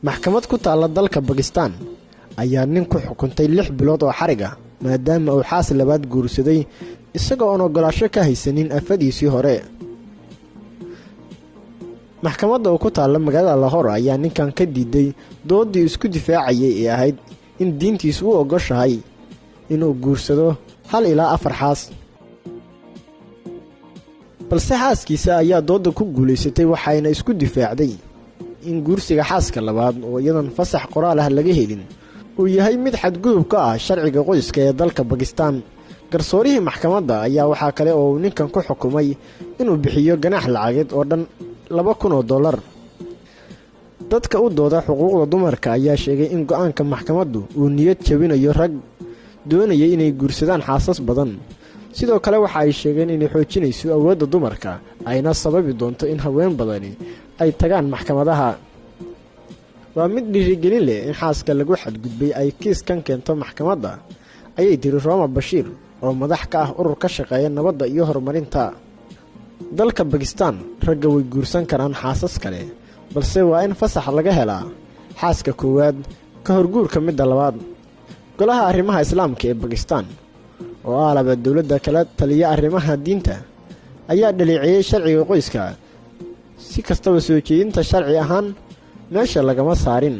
Maxkamad ku taalla dalka Bakistan ayaa nin ku xukuntay 6 bilood oo xarig ah, maadaama uu xaas labaad guursaday isagoo oon ogolaasho ka haysanin afadiisii hore. Maxkamadda oo ku taalla magaalada Lahore ayaa ninkan ka diiday doodii isku difaacayay ee ahayd in diintiisu u ogoshahay inuu guursado hal ilaa afar xaas. Balse xaaskiisa ayaa doodda ku guulaysatay, waxayna isku difaacday in guursiga xaaska labaad oo iyadan fasax qoraal ah laga helin uu yahay mid xadgudub ka ah sharciga qoyska ee dalka Bakistan. Garsoorihii maxkamadda ayaa waxaa kale oo uu ninkan ku xukumay inuu bixiyo ganaax lacageed oo dhan $2,000. Dadka u dooda xuquuqda dumarka ayaa sheegay in go'aanka maxkamaddu uu niyad jabinayo rag doonaya inay guursadaan xaasas badan. Sidoo kale waxa ay sheegeen inay xoojinayso awoodda dumarka, ayna sababi doonto in haween badani ay tagaan maxkamadaha. "Waa mid dhiirigelin leh in xaaska lagu xadgudbay ay kiiskan keento maxkamadda," ayay tiri Roma Bashiir oo madax ka ah urur ka shaqeeya nabadda iyo horumarinta. Dalka Bakistan ragga way guursan karaan xaasas kale, balse waa in fasax laga helaa xaaska koowaad ka hor guurka midda labaad. Golaha arrimaha Islaamka ee Bakistan oo aalaba dowladda kala taliya arrimaha diinta ayaa dhaleeceeyey sharciga qoyska. Si kastaba, soo jeedinta sharci ahaan meesha lagama saarin.